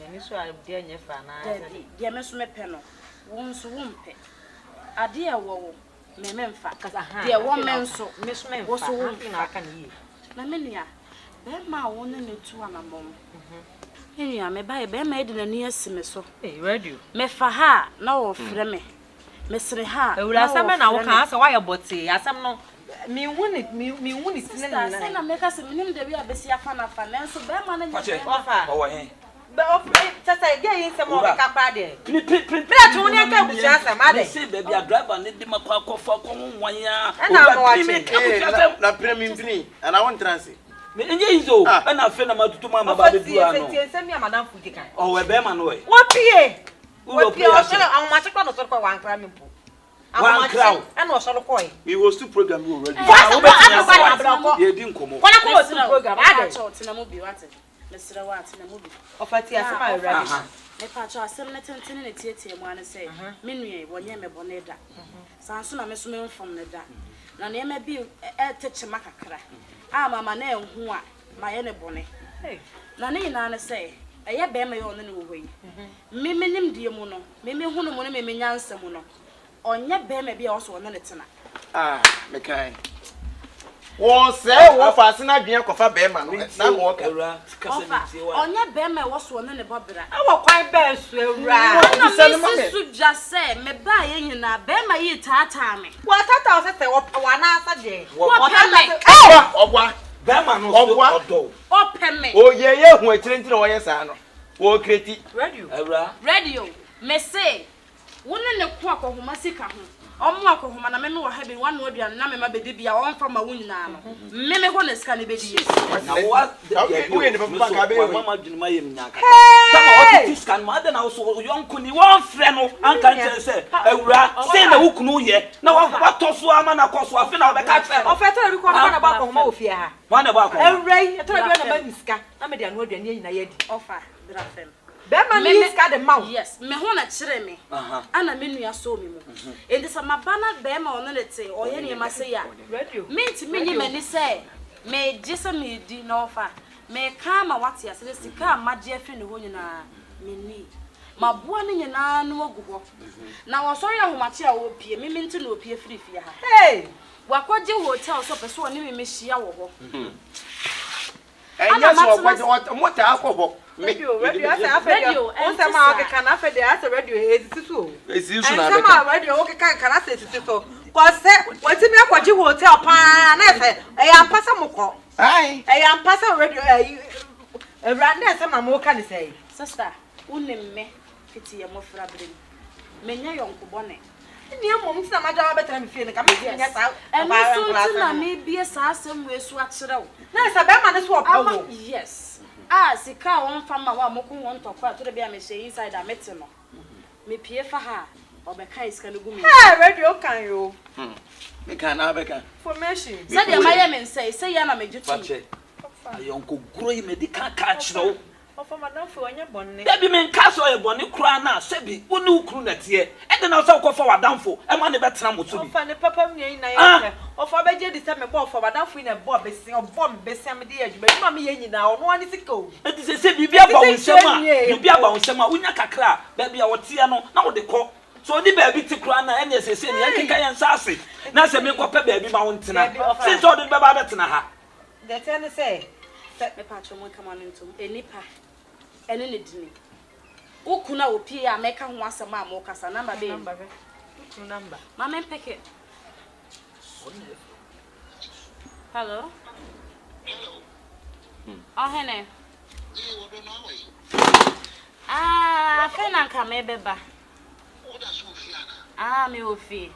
deɛ me nso mepɛ no, wo nso wompɛ. Adeɛ a ɛwɔ wo, me memfa. Deɛ ɛwɔ me nso, wo nso womfa. Na me nua, bɛrima a wo ne no tu anammɔn. Me nua, mebaeɛ, bɛrima yi de n'ani asi me so. Mefa ha a, na ɔrefrɛ me. Mesene ha a, na
Awura, asɛm bɛn na
ɔrefrɛ
woka?
me.
Asɛ woayɛ bɔtee. Asɛm no, menhu ne, menhu ne ti ne ne
Sista,
nan.
sɛ na meka sɛ menim da bi a bɛsi afa no afa, nanso bɛrima no nyɛ
Fakyɛ,
bɛrima.
Ɔfa.
ɔwɔ he?
Bɛ, ɔf, kyɛ sɛ, gɛɛ yi nsɛm a
Owura,
ɔkeka koraa deɛ.
Pini, pini, pini,
Me na twe wo ne nka abusua asɛm, adɛn?
Mese baabi a driver no de ma kɔ akɔfa kɔ ho nwan a.
Ɛna
Owura,
ama
pini me
wakye.
nka abusua asɛm.
Na pira mi mpini, anaa wontra ase.
Me ɛnyɛ easy o.
Ah.
Ɛna afei na matutu mu ama ba
Ɔfa
abɛduru
tie,
ha
sɛ
no.
tie nsɛm yi a madamfo di kan.
Ɔwɔ bɛrima no ɛ.
Wapue!
Wura
Wapue,
opue
ɔsɔre,
ahyɛ.
ahomakye koraa na ɔsɔre kɔe, wankra me mpo.
Wankra
Ahomakye
wo.
ɛna ɔsɔre kɔe.
Me host program bi wɔ radio.
Fa
Ah,
asɛm
wobɛtumi
kɔ,
asa
akɔ
wate.
abrɛ kɔ.
Yɛdi nkɔmmɔ.
Kɔ na kɔ host
Mesrɛ wo,
program, adɛn?
mepakyɛw, tena mu bi, wate? Mesrɛ wo a, tena mu bi.
Ɔfa tie asɛm a
Na
awura
ɔfa,
de ka.
mepakyɛw, asɛm no tenten ne ne tiatia mu ara ne sɛ, me nua yi, wɔnyɛɛ me bɔne da. Saa nso na me nso memfom no da. Na nneɛma bi rete kyema kakra a mama no anhu a, mayɛ no bɔne. Na ne nyinaa ne sɛ, ɛyɛ barima yi a ɔne no wɔ hɔ yi, me me nimdeɛ mu no, me me hunu mu ne me me nyansa mu no, Ɔnyɛ barima bi a ɔwɔ sɛ ɔne no tena.
Ah, mekae. Wɔsɛe wɔ faase no adwene akɔfa barima no, na ama ɔka.
Ɔfa, ɔnyɛ barima a ɛwɔ so ɔne no bɔ bra.
Ɛwɔ kwan bɛn so, Awuraa?
Ɛna mesi so dwa sɛ, mebaeɛ nyinaa, barima yi retaataa me.
Wɔtaataa wo sɛ sɛ ɔpɛ wo anaasɛ deɛn?
Wɔpɛ me.
Ɔboa, ɔboa.
Barima no so ɔdɔ wo.
Ɔpɛ me.
Ɔyɛ yɛ hu akyire nti na ɔyɛ saa no. Wɔrekreti.
Radio.
Awuraa.
Radio, mese, Wo ne no ko akɔhoma sika ho. Ɔmo akɔhoma na me me wɔ ha bi wanoa aduane na me ma bedi bi a ɔnfa ma wo nyinaa no me me hɔ na sika no bedi yɛ.
Na wo a dabi o,
Woyɛ nipa
me
papa
so
nka abɛyɛ
wama
wei.
m'adwene mu ayɛ me nyaa kakra. Tama ɔtete sika no mu, adɛn na wo so wo yɔnko ni wɔmfrɛ no anka nkyerɛ no sɛ awura sei na wo kunu yɛ na watɔ so ama no akɔ so afei na wobɛka akyerɛ no.
Ɔfɛ ɛtɔ da bi kɔ no hɔ na bɔ akɔhoma wɔ fie ha.
Hwan na ɛbɔ akɔhoma?
Awura yi ɛtɔ da bi a na ma mi sika na mede anoa aduane yɛn nyinaa yɛadi.
Ɔfa bra fam.
Bɛrima no yi sika de ma wo.
Yes, me ho na kyere me, ɛna me nua soo me mu. Enti sɛ maba na bɛrima a ɔne no te, ɔyɛ nneɛma sei a, mentumi nyi m'ani sɛ megye sɛ meredi na ɔfa. Meka ama wate ase sɛ sika a magye afiri ne hɔ nyinaa, menni. Maboa ne nyinaa ano agu hɔ. Na ɔsɔre ahomakye a ɔrepue, me mente na ɔpue firi fie ha. Wakɔgye hotel sɛ ɔpɛ sɛ ɔne me mehyia wɔ hɔ.
Ɛnyɛ sɛ ɔkɔgye hɔ, ɔmo taa kɔ hɔ. Me,
Radio,
mede
radio,
me
asɛ afɛ deɛ,
Radio,
wo
ɛnte
nsɛm a
saa.
wokeka no afɛ deɛ asɛ radio esisi so o.
Esisi so na
Nsɛm
abɛka.
a radio wokeka keka no asɛ esisi so. Kɔ sɛ watumi akɔgye hotel paa na ɛsɛ ɛyɛ ampa sɛ mokɔ. Ɛyɛ ampa sɛ radio ɛyi awura na ɛsɛm na moka ne sɛ yi.
Sister, wonim me fiti yɛ mmɔfra bere mu. Menyɛ yɔnko bɔne.
Nea mmom nti na magya wo abɛtena me fie no, nka mentumi nyɛ saa
Ɛno
ɔbaa
nso
nkwadaa
nti
asɛm
na
no.
mebue saa asɛm wei so akyerɛ wo.
Na sɛ bɛrima no so ɔpɛ
Ama
wo.
yes. A sika a wɔmfa mma wo a moko ho ntɔkwa a ɛtɔ da bi a mehyɛ inside a mete no, mepue fa ha a, ɔbɛkan sika no gu me nsam.
Hey, radio kan yo.
Meka anaa wobɛka?
Formation.
Sɛdeɛ mayɛ me nsa yi, sei ara na megye tom.
Fakyɛ, ayɔnkogorɔ yi madi kan aka akyerɛ wo.
Ɔfa m'adamfo yi, ɔnyɛ bɔne.
Dabi, menkaa sɛ ɔyɛ bɔne koraa no a, sɛbi wo ne wo kunu na ɛteɛ, ɛdɛn na wo sɛ wokɔfa w'adamfo ma no bɛtena mo so bi?
Ɔfa ne papa nua yi na yɛ
Ah!
pɛ. Ɔfa ɔbɛgye adi sɛ mebɔ ɔfa m'adamfo yi na ɛbɔɔ bese, ɔbɔɔ me bese a mede yɛ adwuma. Adwuma a meyɛ nyinaa, ɔno ara ne sika o.
Enti seesei biribi aba wo
Tete
nsam a,
nkyerɛ nwie
biribi aba
mpo.
wo nsam a, wonya kakra a, baabi a ɔteɛ no, na wode kɔ. Sɛ ɔnni baabi te koraa no a, ɛnneɛ seesei no, yɛnkeka yɛn nsa ase na sɛ menkɔpɛ baabi ma wo ntena,
Dabi, ɔfa.
sen sɛ ɔde no bɛba abɛtena ha.
Deɛ ɛteɛ ne sɛ, sɛ.
Mepatwɔ monka mo ano ntom. Nnipa ɛne ne dini. Wo kunu a opie a mɛka ho asɛm a mokasa number bɛn ni?
Number hwɛ. Wo kunu number.
Ma me mpeke. Hello. Ɔhene. Ah, afei na nka mebɛba. Ah, mewɔ fie.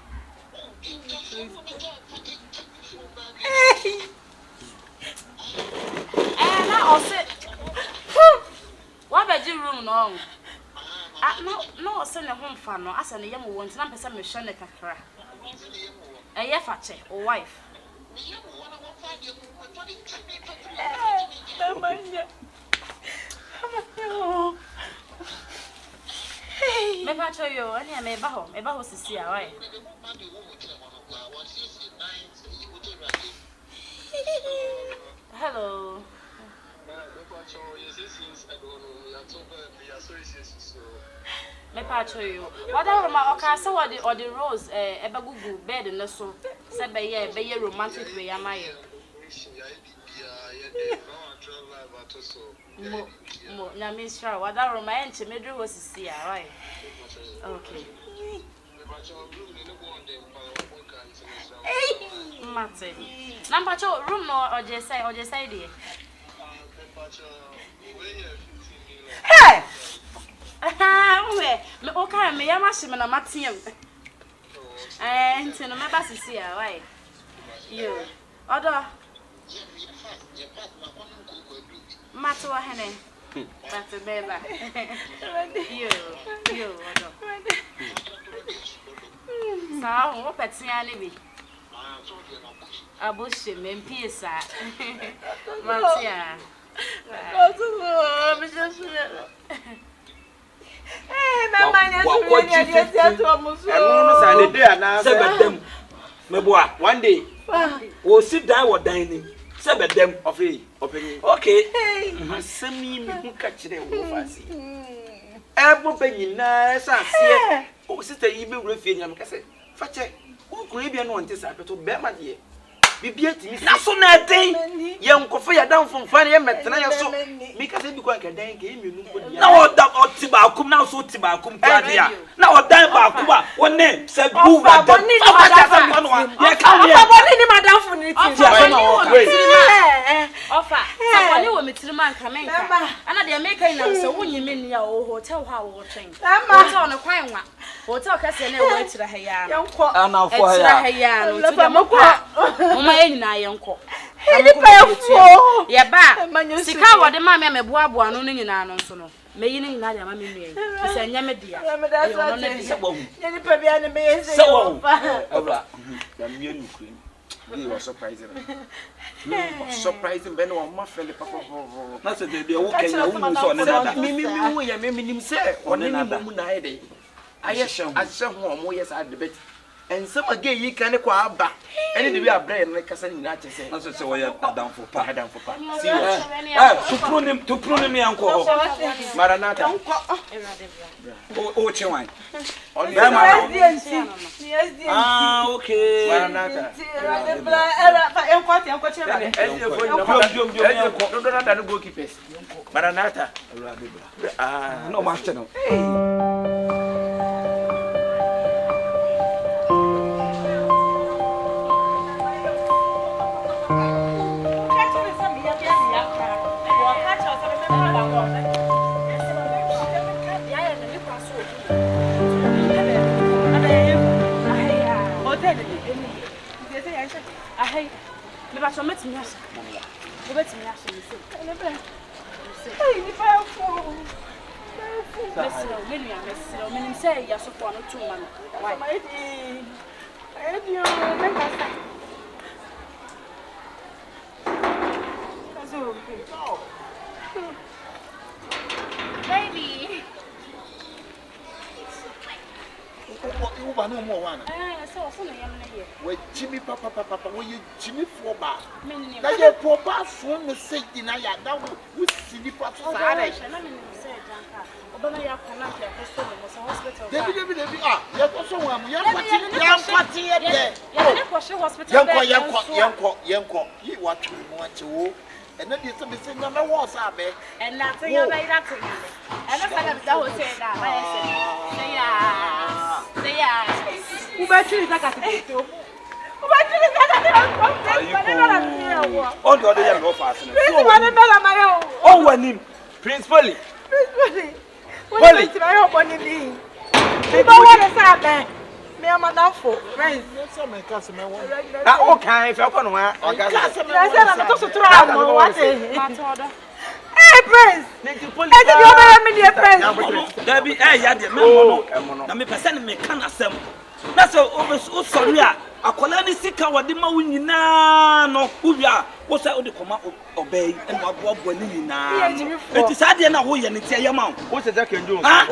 Eh, na ɔse wabɛgye room no ɔn. Ah, na na ɔse ne ho mfa no, asɛ ne yam wɔ nti na mpɛ sɛ mehwɛ no kakra. Ɛyɛ fa kyɛ, wo wife. Mepakyɛw yoo, ɛneɛ meba hɔ, meba hɔ sisi a, wai. Hello. Mepakyɛw yoo, wadaworo ma ɔkaa sɛ wɔde ɔde rose ɛɛ ɛbɛgugu bed no so sɛ bɛyɛ ɛbɛyɛ romantic wei ama yɛ. Mo mo nyame nhyira wo adaworoma ɛnkyɛ mɛduru hɔ sisi a wai okay. Mate na mpakyɛ room no ɔgye sɛ ɔgye sɛ deɛ.
Hey!
Wohɛ me wokae me yam ahye me na mateam. Ɛɛ nti no mɛba sisi a wai yo ɔdɔ. Mate wɔ hene. Mate bɛba. Yo, yo, ɔdɔ. Saa ho, wopɛ tea ne bi. Abohyem, mpie saa. Mate a.
Wakɔgye 15
Ɛno no saa ne day anaasɛ.
Sɛ bɛdam meboa.
One day.
Wɔsi dan wɔ dan nim sɛ bɛdam.
Ɔfei ɔpanyin.
Okay.
Asɛm yi me hu ka kyerɛ wo faase. Ɛbɔ bɛ nyinaa ɛsɛ aseɛ. O sister yi bɛwura fie nyina meka sɛ fakyɛ wo kunu ebia na ɔnte saa bɛtɔ bɛrima deɛ. Biribiara tumi si.
Na so na ɛden.
Yɛnkɔfa yɛn adamfo mfa no yɛmmɛtena yɛn so. Meka sɛ ebi kɔ anka dan nka yɛn mmienu mpo deɛ.
Na ɔda ɔte baako mu na nso te baako mu koraa deɛ a na ɔdan baako mu a wo ne sɛ bu wura dam. Fa fa kyɛ sɛ kɔ no a yɛka wo yɛ.
Ɔfa bɔne ne madamfo ne tirim.
Ti asɛm a wɔka.
Wait.
Ɔfa sɛ bɔne wɔ me tirim a nka menka. Ɛna deɛ meka nyinaa no sɛ wonyi me nni a ɔwɔ hotel hɔ a wɔtwɛn. Hotel no kwan nwa. Hotel kɛseɛ no a ɛwɔ akyire ha yi ara no. Akyire ha yi ara no. Nti deɛ mopɛ a, momma yɛn nyinaa yɛnkɔ. Na monkɔ baabi yɛtua mu. Yɛba a, sika a wɔde maa me a meboaboa ano no nyinaa no nso no, mɛyi ne nyinaa de ama me nua yi. Ɛfiri sɛ ɛnyɛ me dea, ɛyɛ ɔno ne dea.
Sɛ wahu. Sɛ wahu. Awura.
Nyame nokorɛ ni. Yɛ surprise me. Surprise me bɛne wɔn ma fɛle papapapa.
Na sɛ deɛ wo kɛnyɛ wo hu sɛ ɔne nada.
Me me me hu yɛ me me nim sɛ ɔne ne mu na ayɛ dɛ. Ayɛ ahyehyɛ ho a wɔyɛ saa de but nsɛm a gay yi ka ne kɔ aba ɛne de bi abrɛ yɛn no kasa nyinaa kyerɛ sɛ.
Na sɛ sɛ wɔyɛ adamfo pa.
Adamfo pa. Serious.
Ɛ tupuru ne tupuru ne mmea nkɔ hɔ.
Maranatha.
O o kye wan. Bɛrima na. Ah okay.
Maranatha.
Biom biom biom yɛnkɔ.
Dodo na da no goalkeepers. Maranatha.
Awurade bra. Ah, na ɔmo ahyɛ no.
Baby.
Wo ba no ɔmo wɔ hɔ ana?
Ɛɛ sɛ ɔsɛ ne yam ne yɛ.
Wagyimi papapapa wɔyɛ gyimifoɔ baa.
Menim.
Na yɛ pɔ ɔbaa so no sɛ gyina yɛ ada wo wo si nipa so saa dɛ.
Ɔbɛhwɛ na menim sɛ agya nka ɔbɛma yɛ akɔ na nka yɛakɔsɔ ne mu sɛ hospital ba.
Dabi dabi dabi ah yɛkɔsɔ wɔn amu yɛnkɔte yɛnkɔte yɛ dɛ.
Yɛde ne kɔhye hospital
Yɛnkɔ
bɛɛ
yɛnkɔ
nso a.
yɛnkɔ yɛnkɔ yi watwe mu akyɛ wo. Ɛnɛ deɛ sɛ mesɛ nya mɛwɔ sɛ abɛ.
Ɛnna ate nya bɛyera te nya bɛ. Ɛno sɛ na meda hɔ sɛ na mayɛ sɛ sɛ yaa sɛ yaa.
Wobɛtwiri sɛ kateketo. Wobɛtwiri sɛ kateketo.
Ɔde ɔde yɛ mɛ ɔfa ase no.
Prince wale bɛla ma yɛ o.
Ɔwɔ anim.
Prince Polly.
Prince Polly. Wọ́n ní bẹ́ẹ̀ yóò bọ́ níbí. Wọ́n wọ́n ní sáà bẹ́ẹ̀. Mi amadamfo Prince.
Na o kan fẹ́ kọ́ nù wa. Ọ̀gá sẹ́.
Ṣé na mi tó sotoro àmọ́ wá sí. Ee Prince. Ẹ ti di ọbẹ̀ yẹn mi ni Prince.
Dabi ẹ ya deɛ mɛmmɔ no na mepɛ sɛ ne meka n'asɛm na sɛ wosɔre a akwadaa ne sika wɔde ma wo nyinaa no wowie a wo sɛ wode kɔma ɔbaa yi ɛna waboaboa ne nyinaa no enti saa deɛ no a woyɛ no nti ɛyɛ ma wo
Wo sɛ sɛ kenjo.
Ah!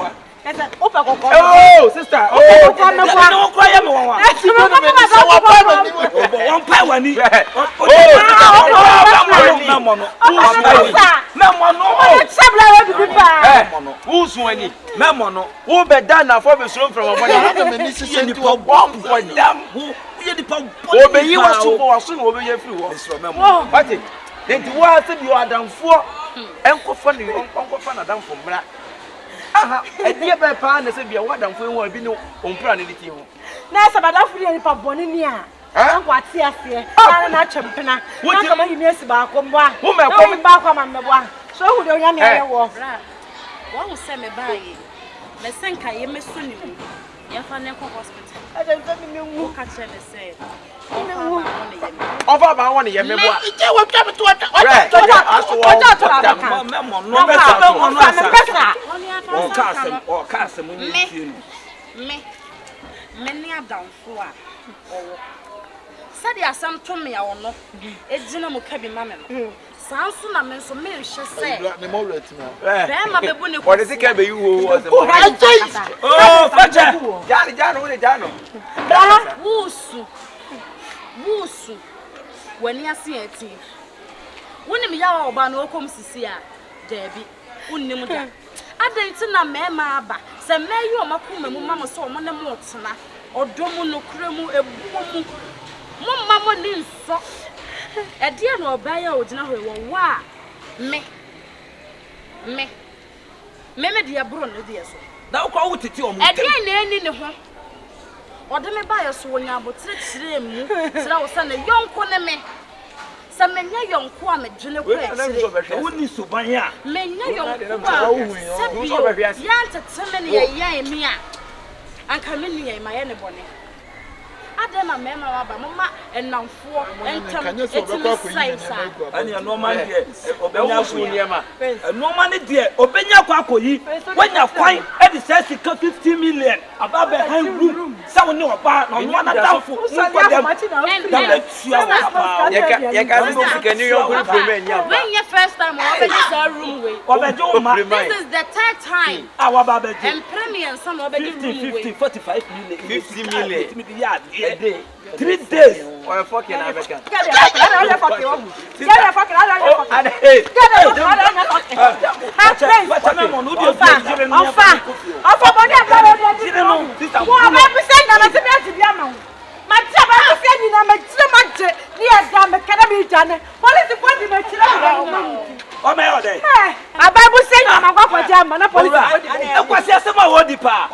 Ẹsẹ̀ o fẹ́ kọ̀kọ́.
Oh sister. Oh.
Kọ̀kọ́ mi
Dabi
wá.
ne wo kora yɛ me wɔn a
Ẹsẹ̀ mi kọ́kọ́ bàbá kọ̀kọ́ mi.
ɔbɔ wɔn mpae w'ani mɛmmɔ no mɛmmɔ no
Sẹ́bìlà rẹ̀ bìbí paa.
Ẹ wo sun ẹni.
mɛmmɔ no
Wo bɛ da nafɔ bɛ soro nframa bɔ ne.
woyɛ nipa bɔ dam woyɛ nipa bɔ
Obeyi wa so bɔ wa so na obeyi afiri hɔ.
mesrɛ mɛmmɔ
Wate nti wo ase bi adamfoɔ ɛnkɔfa ne ɔnkɔfa n'adamfo mmra. Aha ɛdeɛ bɛɛ paa na sɛ bia wo adamfo yi ho a ebi ne ɔmpira ne de ti ho.
Na ɛsɛ madamfo yɛ nipa bɔne ni a. Anko ate aseɛ. Na na atwa mpena. Na kama yi mi esi baako mboa.
Wo mɛ
Na
kɔm-
oyi baako ama mmɛboa. So ehu de onyame ayɛ wɔ.
Bra, wɔn sɛ mebaa yi, mɛsɛ nka yɛ mɛsɔ ne mu. Yɛmfa ne nkɔ hospital.
Ɛsɛ sɛ mi mi wu.
Woka kyerɛ ne sɛ ɔmfa abaawɔ ne yam.
Ɔfa aban wɔ ne yɛ mɛboa.
Ìjẹ́ wọ́n twa mi tó ọjà
Rɛ
ọjà
aso
Ọjọ́
wɔ
ọ̀tọ̀
dam.
abaka.
mɛmmɔ no mɛsɛ mɛmmɔ no
Ɔfa mi
asa
mpɛ saa.
Wɔne afa
ɔka
nsa
asɛm
no.
ɔka asɛm ne
Me.
tie no
Me, me ne adamfo a ɔwɔ. Sɛdeɛ asɛm to me a ɔno egyina mu ka bi ma me no. Saa nso na me nso menhwɛ sɛ
Ne mɔ wura ti ma.
bɛrima bɛbu ne
Wɔde sika bɛyi wo wɔ sɛ mɔ.
Ɛjẹ́
oh fakyɛ
Gyaano gyaano wo de gyaano.
Wusu, wusu, w'ani ase yɛ ti. Wonim yaw a ɔbaa no ɔkɔm sisi a, daabi, wonnim da. Adɛn nti na mmarima aba sɛ mmaa yi ɔmo akoma mu ma mo sɛ ɔmo ne mo tena ɔdɔ mu nokorɛ mu ebuo mu. Mo mma mo ni nsɔ. Ɛdeɛ na ɔbaa yi a ogyina hɔ yi wɔwɔ a me me me me deɛ boro ne deɛ so.
na wokɔ wo tete ɔmo ntɛm
Ɛdeɛn na ɛni ne ho ɔde me baeɛ so wɔnya abotere kyerɛ mu kyerɛ wo sɛ ne yɔnko ne me sɛ menyɛ yɔnko a medwene kɔ akyire
na wonni suban a
menyɛ yɔnko a sɛbio yɛntete me ne yɛyɛn me a anka me nua yi mayɛ ne bɔne adɛn na mmarima waba moma ɛnamfoɔ ntam ɛtumi sɛe saa
ɛne ɛnoɔma no deɛ ɔbɛnya
Ɛwo so
akɔyi
nneɛma.
ɛnoɔma no deɛ ɔbɛnya akɔ akɔyi woanya kwan ɛde sɛ sika 50 million aba bɛhan room sɛ wo ne ɔbaa na ɔnoa n'adamfo monkɔ dɛm da bɛtua wo paa
Yɛka yɛka sɛ sika ne yɔnko ne firi mɛ nyam.
Wɛnyɛ first time a wɔbɛgye saa room wei.
ɔbɛgye wo ma
This is the third time.
a waba abɛgye
Mpere mmiɛnsa na wɔbɛgye
50
room wei.
50 45 million
50 million.
ɛtumi de yɛ adeɛ
Ɛde.
3 days
Ɔyɛ fɔkin na abɛka.
Yɛ fɔkì wɔ. Yɛ fɔkì yɛ fɔkì.
Ade ee.
fakyɛ mɛmmɔ no wode
Ɔfa
yere no
ɔfa ɔfa bɔnni abira wɔ di
yere no sister
Wọ́n abẹ́ fi sẹ́ nyina mẹ́tí mi àti bí ama wo. Màtí abẹ́ fi sẹ́ nyina mẹ́kyerẹ́ ma gye ní ẹ̀dá mi kẹ́dẹ́ mi gya ne. Polisi fọ́ di mẹ́kyerẹ́ mi wọ́n mu nti.
ɔmɛyɛ ɔdɛ
Ẹ abẹ́ fi sẹ́ nyina ma kọ́ kɔgye ama na polisi fọ́ di mẹ́kyerẹ́.
ɛkwasi asɛm a wɔdi paa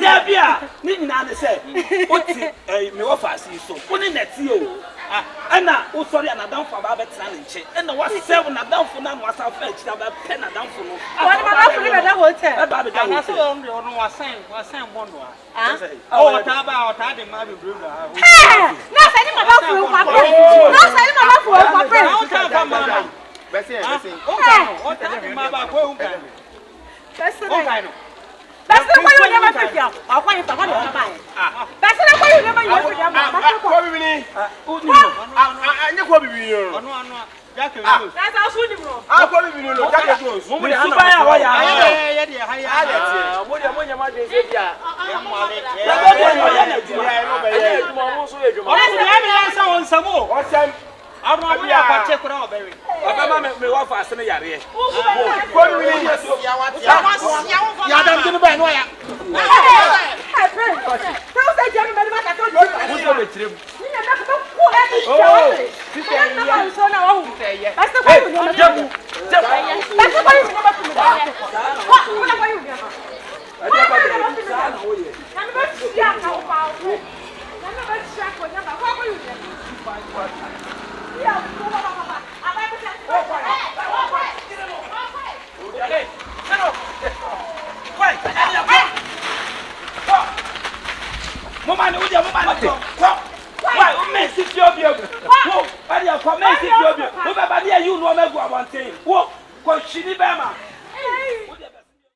dabi a ne nyinaa ne sɛ wote ɛyi mewɔ faase yi so wo ne nɛte o Ɛna wosɔre a n'adamfo aba abɛtena ne nkyɛn. Ɛna wasɛe wo n'adamfo no ano asan afa akyiri abɛpɛ n'adamfo no.
Wɔde m'adamfo no bɛda hotel.
Ɛba abɛda hotel.
Anaasɛ wɔn deɛ ɔno wasan wasan bɔ no a. Oh, ɔtaa ba ɔtaa de mmaa bebree wura ha.
Hɛɛ! Na sɛ ne madamfo yi kwa pere. Na sɛ ne madamfo yi kwa pere.
Na ɔtaa fa mmaa no.
Bɛsɛn bɛsɛn.
Ɔnka no ɔtaa de mmaa baako ehu kan no.
Bɛsɛn.
Ɔnka no.
Bɛsɛn kɔ yi nneɛma firi fia. Ɔkɔ yi fa hɔ de ɔka ba yɛ. Bɛsɛn kɔ yi nneɛma yi firi fia.
Kɔ bibini. Nye kɔ bibini no.
Ɔno ano. Jack Jones.
Na sɛ ɔso nim no.
Ah, kɔ bibini no Jack Jones.
Mo de suban a wɔyɛ ano.
Yɛ deɛ ha yɛ.
Mo deɛ mo nyɛ mo adwene sɛ bi a.
Yɛbɛ deɛ ɔyɛ n'adwuma.
Ɛyɛ adwuma ɔmo nso yɛ adwuma.
Ɔmo deɛ ɛmi yɛn nsa wɔn nsam o.
Ɔsɛm.
Ɔmo ɔmo yɛ akɔkye kora ɔbɛwe.
Ɔbɛma me me wafa ase ne yareɛ.
Kɔ bibini.
Yàda ntini bɛn n'o ya.
Wosɔ bɛ kyerɛ mu. Moma ne wo deɛ moma ne kɔ kɔ Wai wo mɛnsi fie obi agu wo ɛdeɛ kɔ mɛnsi fie obi wo bɛba ne ayi wo nneɛma agu abɔnten wo kɔ hyini bɛrima.